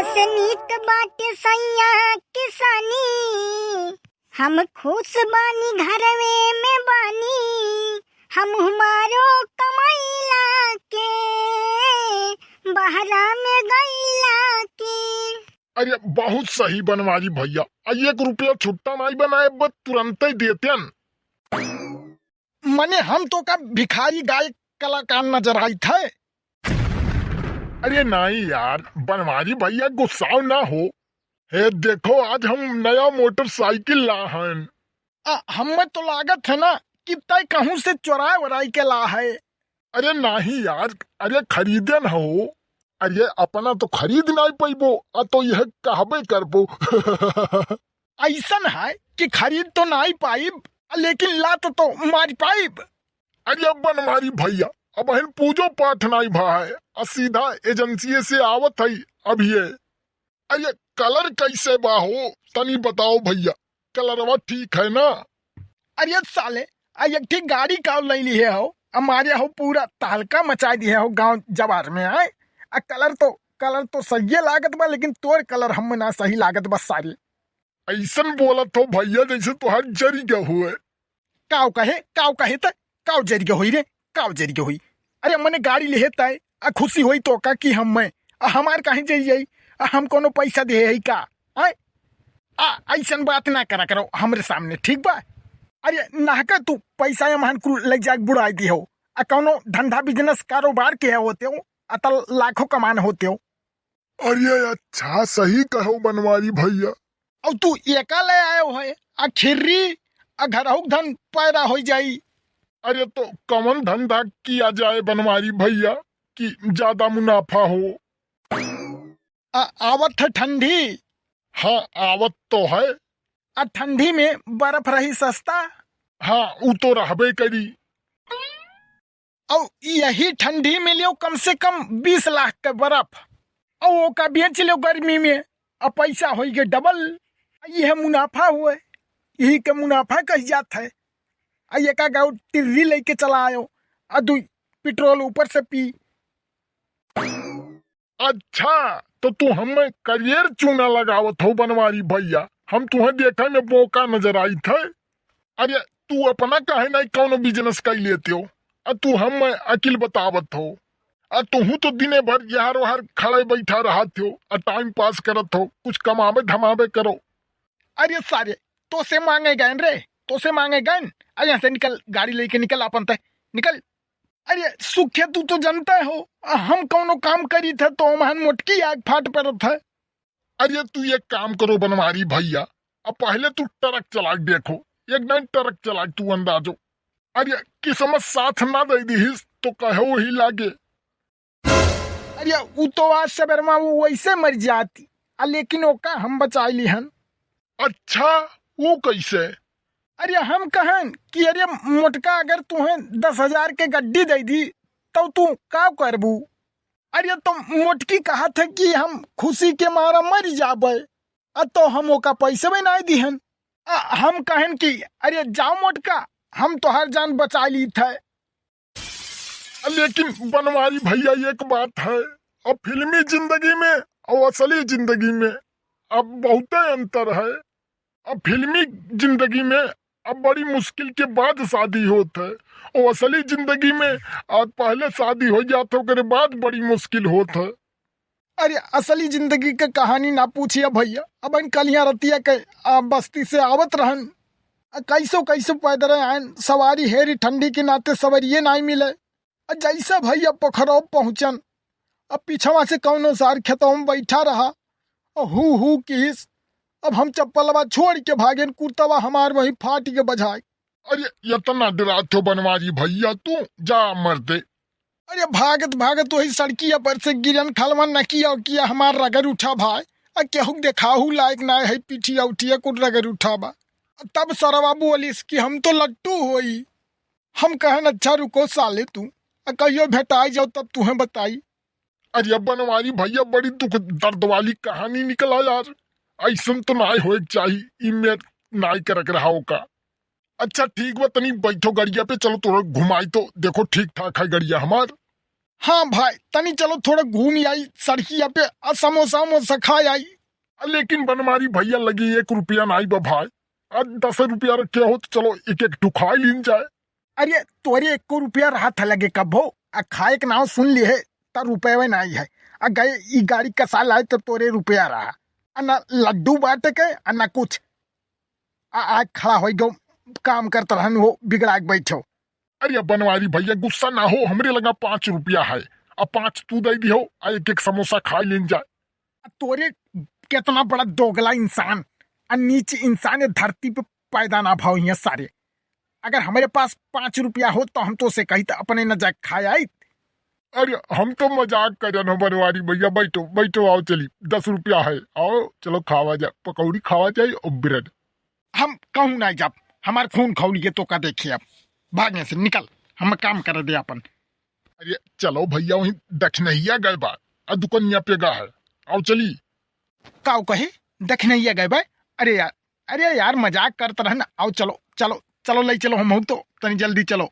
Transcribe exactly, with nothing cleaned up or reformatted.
से नीक बाटे सैया किसानी, हम खुश बानी घरवे में बानी, हम हमारो कमाइला के, बहरा में गइला के। अरे बहुत सही बनवारी भैया, आ एक रुपया छुट्टा नाई बनाए, बस तुरंते देतेन। मने हम तो का भिखारी गायक कलाकार नजर आइत है? अरे नाई यार, बनवारी भैया गुस्साओ ना हो। हे देखो, आज हम नया मोटरसाइकिल ला हन। आ, हमें तो लागत है ना कि तय कहूँ से चोराए वोराई के ला है। अरे नाहीं यार, अरे खरीदे न हो। अरे अपना तो खरीद नाई पइबो, आ तो यह कहबे करबो। अइसन है कि खरीद तो नाई पाइब, लेकिन लात तो मार पाइब। अरे बनवारी भैया, अबहिन पूजो पाठ नाई भा है, आ सीधा एजेंसिये से आवत है अभिये। अरे कलर कैसे बा हो, तनी बताओ भैया, कलरवा ठीक है ना? अरे साले, आ एक ठीक गाड़ी का ले लिहे हो, हमारे हो पूरा तहलका मचा दिहे हो गांव जवार में, आए। आ कलर तो, कलर तो सही लागत बा, लेकिन तोर कलर हम ना सही लागत बा सारे। अइसन बोलत हो भैया, जैसे तोहार जरी गए हुए। काव कहे, काव कहे त, काव जरी गए होई रे, काव जरी गए होई। अरे मने गाड़ी लिहे तय, आ खुशी होई तो का कि हम मैं, आ हमार काहे जरी जाई, आ हम कोनो पैसा दे है का? आए? आ, अइसन बात ना करा करो हमरे सामने, ठीक बा? अरे नाहका तू पैसा एमहन कुल ले जाके बुड़ाई दी हो, आ कौनो धंधा बिजनेस कारोबार के होते हो, आ तल लाखों कमान होते हो। अरे अच्छा, सही कहो बनवारी भैया। अब तू एका ले आयो है, आ खिर्री, आ घरहु धन पैदा हो जाई। अरे तो कौन धंधा किया जाए बनवारी भैया कि ज्यादा मुनाफा हो? आ, आवत है ठंडी। हाँ, आवत तो है। आ ठंडी में बर्फ रही सस्ता। हाँ, उ तो रहबे करी। और यही ठंडी में लियो कम से कम बीस लाख के बर्फ, और ओका बेच लियो गर्मी में, आ पैसा होई गे डबल। यह मुनाफा हुए, यही के मुनाफा कही जात है। आ एका गाँव टिर्री लेके चला आयो, आ दू पेट्रोल ऊपर से पी। अच्छा, तो तू हमें करियर चूना लगावत हो बनवारी भैया, हम तुहें देखे में बोका नजर आइत है। अरे तू अपना काहे नहीं कौनो बिजनेस कर लेते हो, आ तू हमें अकिल बतावत हो, आ तुहू तो दिने भर यार वार खड़े बैठा रहत हो, आ टाइम पास करत हो, कुछ कमावे धमावे करो। अरे सारे, तो से मांगे गए रे, तो से मांगे गए। अरे यहाँ से निकल, गाड़ी लेके निकल अपन तय, निकल। अरे सुखे, तू तो जनता हो, हम कौनो काम करी थे तो हमार मोटकी आग फाट पड़त है। अरे तू एक काम करो बनवारी भैया, अब पहले तू ट्रक चला के देखो, एक दिन ट्रक चला के तू अंदाजो। अरे किस्मत साथ ना दे दीहिस तो कहो ही लागे। अरे उ तो आज सवेर में वो वैसे मर जाती, आ लेकिन ओका हम बचाई लिहन। अच्छा, वो कैसे? अरे हम कहन कि अरे मोटका अगर तुहें दस हजार के गड्डी दे दी तो तू का करबू? अरे तो मोटकी कहत है कि हम खुशी के मारा मर जाबे, आ तो हम ओका पैसे भी नहीं दिहन। आ हम कहन कि अरे जाओ मोटका, हम तोहार जान बचा ली थे। लेकिन बनवारी भैया एक बात है, अब फिल्मी जिंदगी में और असली जिंदगी में अब बहुते अंतर है। अब फिल्मी जिंदगी में अब बड़ी मुश्किल के बाद शादी होत है, और असली जिंदगी में अब पहले शादी हो जात है, ओकरे बाद बड़ी मुश्किल होत है। अरे असली जिंदगी के कहानी ना पूछिया भैया। अब इन कलिया रतिया के आ, बस्ती से आवत रहन, आ, कैसो कैसो पैदल आयन, सवारी हेरी ठंडी के नाते सवारिये नाई मिले। आ, जैसे भैया पोखरौ पहुँचन, अब पीछवा से कौनो सार खेतवा में बैठा रहा, आ, हू हू किहिस। अब हम चप्पलवा छोड़ के भागेन, कुर्तवा हमार वहीं फाट के बझाए। अरे इतना डरात हो बनवारी भैया तू, जा मर दे। अरे भागत भागत वही सड़किया पर से गिरन, खलवा नकिया उकिया हमार रगड़ उठा भाई, आ केहू देखाहू लायक ना है, पीठिया उठिया कुल रगड़ उठा बा। तब सरवा बोलिस कि हम तो लट्टू होई। हम कहन अच्छा रुको साले तू, आ कहियो भेटाई जाओ तब तुहें बताई। अरे बनवारी भैया बड़ी दुख दर्द वाली कहानी निकला यार, ऐसन तो नाय होए के चाही, ई में नाय करक रहा ओका। अच्छा ठीक बा, तनी बैठो गड़िया पे, चलो तोरा घुमाई तो, देखो ठीक ठाक है गड़िया हमार। हाँ भाई, तनी चलो थोड़ा घूम आई सड़किया पे, आ समोसा वमोसा खा आई। आ लेकिन बनवारी भैया लगी एक रुपया नाई बा भाई, आ दस रुपया रखे हो तो चलो एक एक ठो खा लीन जाए। अरे तोरे एको रुपया रहा था लगे कब हो, आ खाए के नाव सुन लिए है, त रुपये नाई है। आ गए ई गाड़ी कसा लाए तो तोरे रुपया रहा, आ ना लड्डू बाटे के, आ ना कुछ। आ आज खड़ा हो गो, काम करत रहन हो, बिगड़ा के बैठो। अरे बनवारी भैया गुस्सा ना हो, हमरे लगा पाँच रुपया है, आ पाँच तू दे दिहो, आ एक एक समोसा खा लेन जाए। आ तोरे कितना बड़ा दोगला इंसान, आ नीच इंसान ये धरती पे पैदा ना भाव हियाँ सारे। अगर हमरे पास पाँच रुपया हो तो हम तो से कही तो अपने न जाके खाए आइत। अरे हम तो मजाक करन हो बनवारी भैया, बैठो बैठो, आओ चली, दस रुपया है, आओ चलो खावा जाए, पकौड़ी खावा जाए और ब्रेड। हम कहूँ ना जाब, हमार खून खौल ये तो का देखिए अब, भागे से निकल, हम काम कर दे अपन। अरे चलो भैया, वहीं दखनैया गए बा, आ दुकनिया पे गा है, आओ चली। काऊ कहे दखनैया गए बा? अरे यार, अरे यार मजाक करत रहन, आओ चलो चलो चलो, ले चलो हम तो तनी जल्दी चलो।